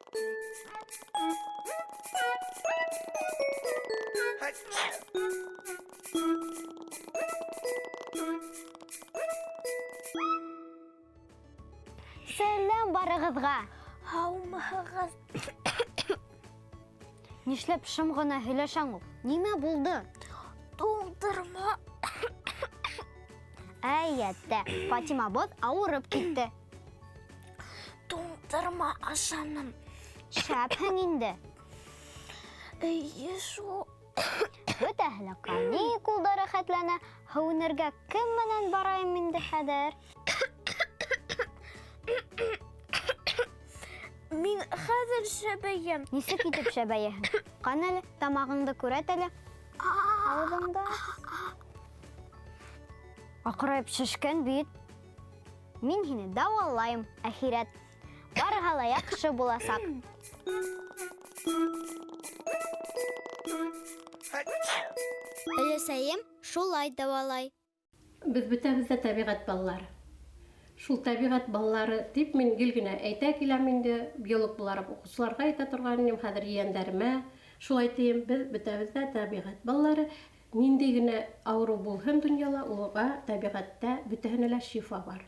Сәләм барығыҙға! Һаумыһығыҙ! Нишләп шым ғына һөйләшәң ул? Нимә булды? Туңдырма. Әйәттә, Фатимабыҙ ауырып китте. Туңдырма ашаным. Шәпһең инде. Эйе шул. Бөтәһе лә каникулда рәхәтләнә. Һыуынырға кем менән барайым инде хәҙер? Мин хәҙер шәбәйәм. Нисек итеп шәбәйәһең? Ҡан әле, тамағыңды күрәт әле. Ауыҙыңда. Аҡырайып шешкән бит. Мин һине дауалайым, әхирәт. Барыһы ла яҡшы буласаҡ. Өләсәйем шулай дауалай. Беҙ бөтәбеҙ ҙә тәбиғәт балалары. Шул тәбиғәт балалары тип мин гел генә әйтә киләм инде, биолог булараҡ уҡыусыларға әйтә торған инем, хәҙер ейәндәремә шулай тием, беҙ бөтәбеҙ ҙә тәбиғәт балалары. Ниндәй генә ауырыу булһын донъяла, уға тәбиғәттә бөтәһенә лә шифа бар.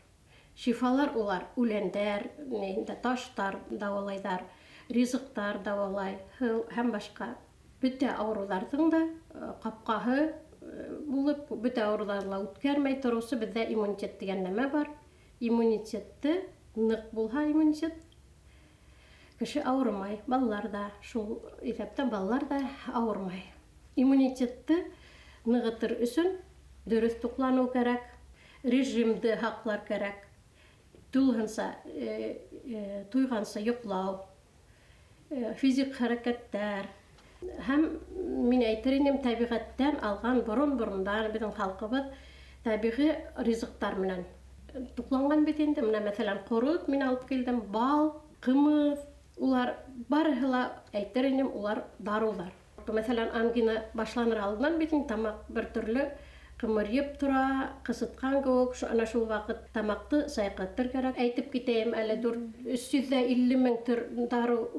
Шифалар улар үләндәр, инде таштар дауалайҙар, ризыҡтар дауалай, һыу һәм башҡа. Бөтә ауырыуҙарҙың да ҡапҡаһы булып, бөтә ауырыуҙарҙы ла үткәрмәй тороусы беҙҙә иммунитет тигән нәмә бар. Иммунитетты ныҡ булһа иммунитет, кеше ауырымай, балалар ҙа, шул иҫәптән балалар ҙа ауырымай. Иммунитетты нығытыр өсөн дөрөҫ туҡланыу кәрәк, режимды һаҡлар кәрәк, тулыһынса туйғансы йоҡлау, физик хәрәкәттәр. Һәм мин әйтер инем, тәбиғәттән алған борон-борондан беҙҙең халҡыбыҙ тәбиғи ризыҡтар менән туҡланған бит инде. Мына, мәҫәлән, ҡорот мин алып килдем, бал, ҡымыҙ, улар барыһы ла, әйтер инем, улар дарыуҙар. Мәҫәлән, ангина башланыр алдынан бит инде тамаҡ бер төрлө ҡымырйып тора, ҡысытҡан кеүек, ана шул ваҡыт тамаҡты сайҡатыр кәрәк. Әйтеп китәйем әле, 350 мең төр дарыу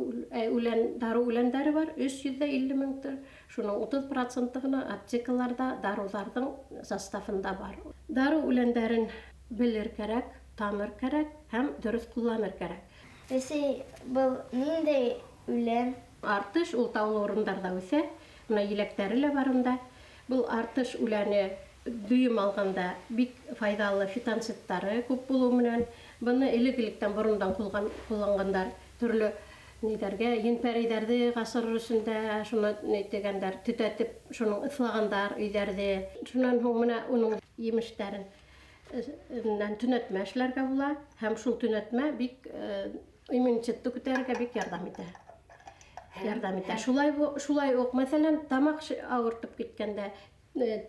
үләндәре бар, 350 мең төр. Шуның 30% ғына аптекаларҙа дарыуҙарҙың составында бар. Дарыу үләндәрен белер кәрәк, таныр кәрәк һәм дөрөҫ ҡулланыр кәрәк. Әсәй, был ниндәй үлән? Артыш ул таулы урындарҙа үҫә, бына еләктәре лә бар унда. Был артыш үләне дөйөм алғанда бик файҙалы фитонциттары күп булыу менән, быны элек-электән борондан ҡулланғандар төрлө ниҙәргә, енпәрейҙәрҙе ҡасырыр өсөн дә шуны нитегәндәр, төтәтеп шуның ыҫлағандар өйҙәрҙе. Шунан һуң бына уның емештәрен төнәтмә эшләргә була, һәм шул төнәтмә бик иммунитетты күтәрергә бик ярҙам итә. Ярҙам итә. Шулай уҡ, мәҫәлән, тамаҡ ауыртып киткәндә,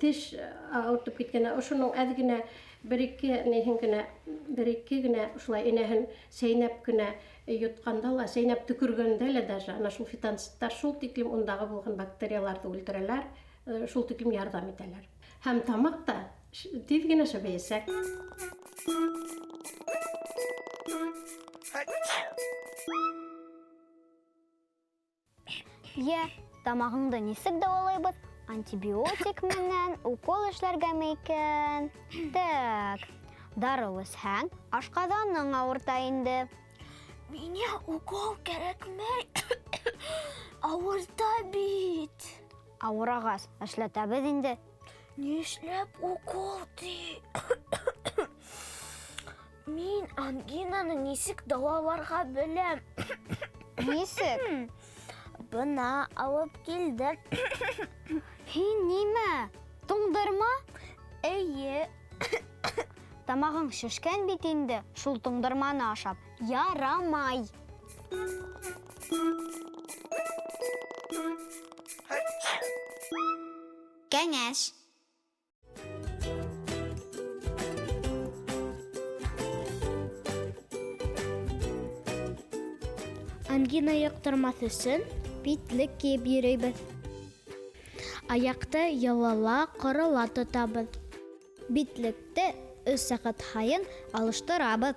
теш ауыртып киткәндә, ошоноң әҙ генә бер-ике ниһен генә, бер-ике генә шулай энәһен сәйнәп кенә йотҡанда ла, сәйнәп төкөргәндә лә даже ана шул фитонциттар шул тиклем ундағы булған бактерияларҙы үлтерәләр, шул тиклем ярҙам итәләр. Һәм тамаҡ та тиҙ генә шәбәйәсәк. Йә, тамағыңды нисек дауалайбыҙ? Антибиотик менән укол эшләргәме икән? Так, дарыу эсһәң, ашҡаҙаның ауырта инде. Миңә укол кәрәкмәй. Ауырта бит. Ауырағас, эшләтәбеҙ инде. Нишләп укол ти? Мин ангинаны нисек дауаларға беләм. Нисек? Бына алып килдем. Һин нимә? Туңдырма? Эйе. Тамағың шешкән бит инде, шул туңдырманы ашап. Ярамай. Кәңәш. Ангина йоҡтормаҫ өсөн битлек кейеп йөрөйбөҙ. Аяҡты йылыла, ҡорола тотабыҙ. Битлекте 3 сәғәт һайын алыштырабыҙ.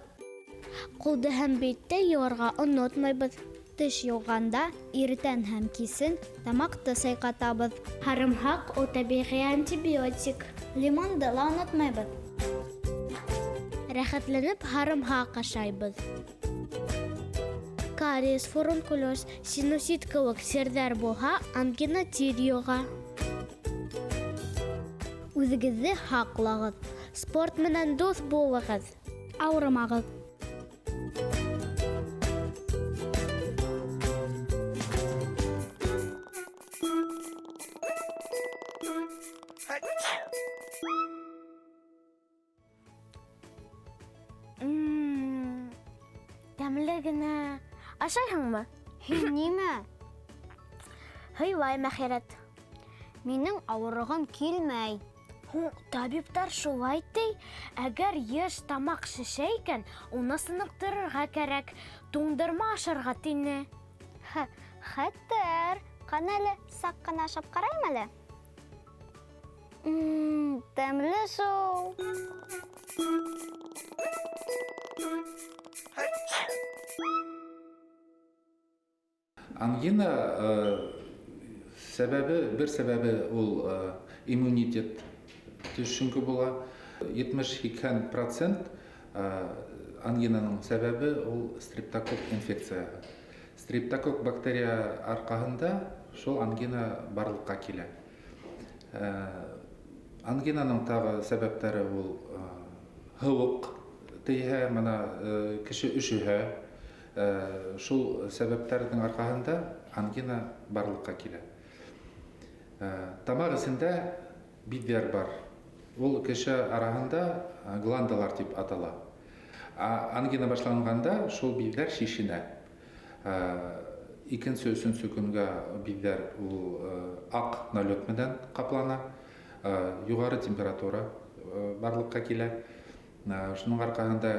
Ҡулды һәм битте йыуырға онотмайбыҙ. Теш йыуғанда иртән һәм кисен тамаҡты сайҡатабыҙ. Һарымһаҡ ул тәбиғи антибиотик. Лимонды ла онотмайбыҙ. Рәхәтләнеп һарымһаҡ ашайбыҙ. Кариес, фурункулез, синусит кеүек сирҙәр булһа, ангина тиҙ йоға. Үҙегеҙҙе һаҡлағыҙ. Спорт менән дуҫ булығыҙ. Ауырымағыҙ. Тәмле генә. Ашайһыңмы? Һин нимә? Һыйлайым, әхирәт. Минең ауырығым килмәй. Һуң, табиптар шулай ти. Әгәр йыш тамаҡ шешә икән, уны сыныҡтырырға кәрәк. Туңдырма ашарға тине. Хәтәр. Ҡана әле, саҡ ҡына ашап ҡарайым әле. Тәмле шул. Ангина сәбәбе, бер сәбәбе ул иммунитет төшөнкө була. Етмеш һикһән процент ангинаның сәбәбе ул стрептококк инфекцияһы. Стрептококк бактерия арҡаһында шул ангина барлыҡҡа килә. Ангинаның тағы сәбәптәре ул һыуыҡ тейһә, мына кеше өшөһә, шул сәбәптәрҙең арҡаһында ангина барлыҡҡа килә. Тамаҡ эсендә биҙҙәр бар. Ул кеше араһында гландалар тип атала. Ангина башланғанда шул биҙҙәр шишенә. Икенсе, өсөнсө көнгә биҙҙәр ул аҡ налет менән ҡаплана. Юғары температура барлыҡҡа килә. Шуның арҡаһында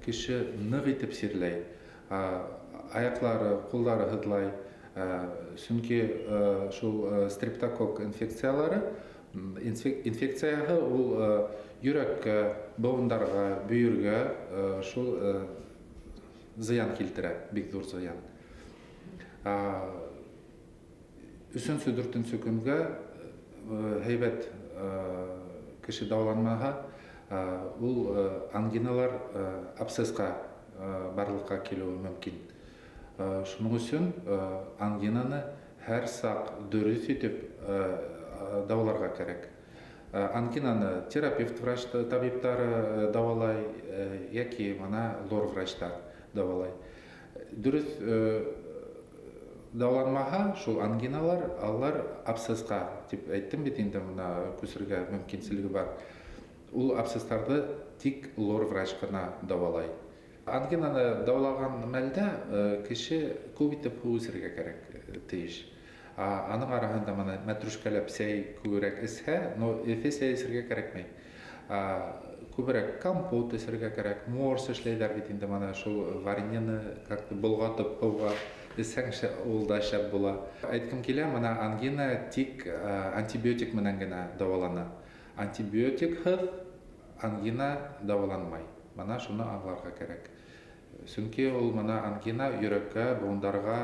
кеше ныҡ итеп сирләй. Аяҡлары, ҡулдары һыҙлай. Сөнки шул стрептококк инфекциялары, инфекцияһы ул йөрәккә, быуындарға, бөйөргә шул зыян килтерә, бик ҙур зыян. Өсөнсө, дүртенсе көнгә һәйбәт кеше дауаланмаһа, ул ангиналар абсцессҡа барлыҡҡа килеүе мөмкин. Шуның өсөн ангинаны һәр саҡ дөрөҫ итеп дауаларға кәрәк. Ангинаны терапевт врач табиптары дауалай, йәки мына лор врачтар дауалай. Дөрөҫ дауаланмаһа, шул ангиналар алар абсцессҡа тип әйттем бит инде, мына күсергә мөмкинселеге бар. Ул абсцесстарҙы тик лор врач ҡына дауалай. Ангинаны дауалаған мәлдә кеше күп итеп һыу эсергә кәрәк тейеш. Аның араһында мына мәтрүшкәләп сәй күберәк эсһә, но эҫе сәй эсергә кәрәкмәй. Күберәк компот эсергә кәрәк, морс эшләйҙәр бит инде, мына шул вареньены как-то болғатып һыуға эсһәң, ул да шәп була. Әйткем килә, мына ангина тик антибиотик менән генә дауалана. Антибиотикһыҙ ангина дауаланмай. Мына шуны аңларға кәрәк. Сөнки ул мына ангина йөрәккә, быуындарға,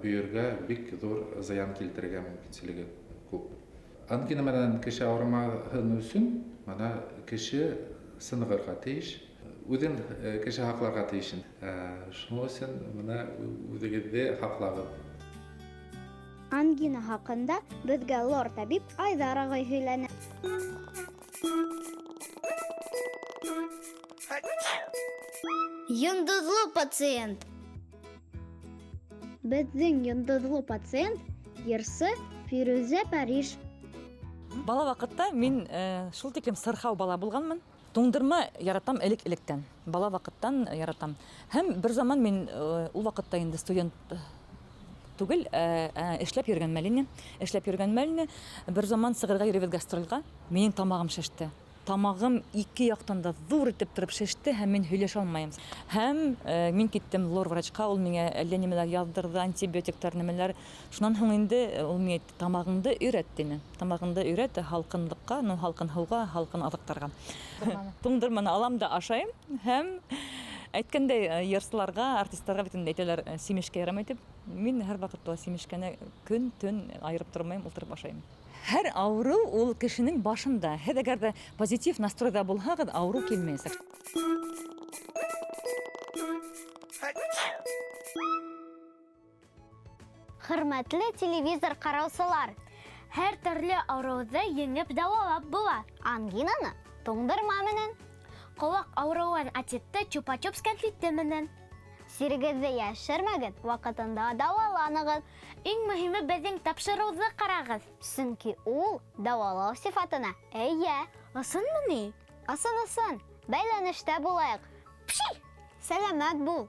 бөйөргә бик ҙур зыян килтерергә мөмкинселеге күп. Ангина менән кеше ауырымаһын өсөн мына кеше сынығырға тейеш, үҙен кеше һаҡларға тейеш. Шуның өсөн мына үҙегеҙҙе һаҡлағыҙ. Ангина хаҡында беҙгә лор табип Айҙар ағай һөйләне. Йондоҙло пациент. Беҙҙең йондоҙло пациент йырсы Фирүзә Париж. Бала ваҡытта мин шул тиклем сырхау бала булғанмын. Туңдырма яратам элек-электән. Бала ваҡыттан яратам. Һәм бер заман мин ул ваҡытта инде студент түгел, эшләп йөрөгән мәлине. Эшләп йөрөгән мәлине бер заман сығырға йөрөбөҙ гастролға. Минең тамағым шеште. Тамағым ике яҡтан да ҙур итеп тороп шеште һәм мин һөйләшә алмайым. Һәм мин киттем лор врачҡа, ул миңә әллә нимәләр яҙҙырҙы, антибиотиктар нимәләр. Шунан һуң инде ул миңә әйтте, тамағыңды өйрәт тине. Тамағыңды өйрәт һалҡынлыҡҡа, ну, һалҡын һыуға, һалҡын аҙыҡтарға. Туңдырманы. Туңдырманы алам да ашайым һәм Әйткәндәй, йырсыларға, артистларға бит инде әйтәләр, симешкә ярамай дип. Мин һәр ваҡытта ла симешкәне көн, төн айырып тормайым, ултырып ашайым. Һәр ауырыу ул кешенең башында. Һеҙ әгәр ҙә позитив настройҙа булһағыҙ, ауырыу килмәйәсәк. Хөрмәтле телевизор ҡараусылар, Һәр төрлө ауырыуҙы еңеп дауалап була. Ангинаны туңдырма менән, Ҡолаҡ ауырыуын отитты чупа-чупс кәнфите менән. Сирегеҙҙе йәшермәгеҙ, ваҡытында дауаланығыҙ. Иң мөһиме беҙҙең тапшырыуҙы ҡарағыҙ. Сөнки ул дауалау сифатына эйә. Ысынмы ни? Ысын, ысын. Бәйләнештә булайыҡ. Пши! Сәләмәт бул.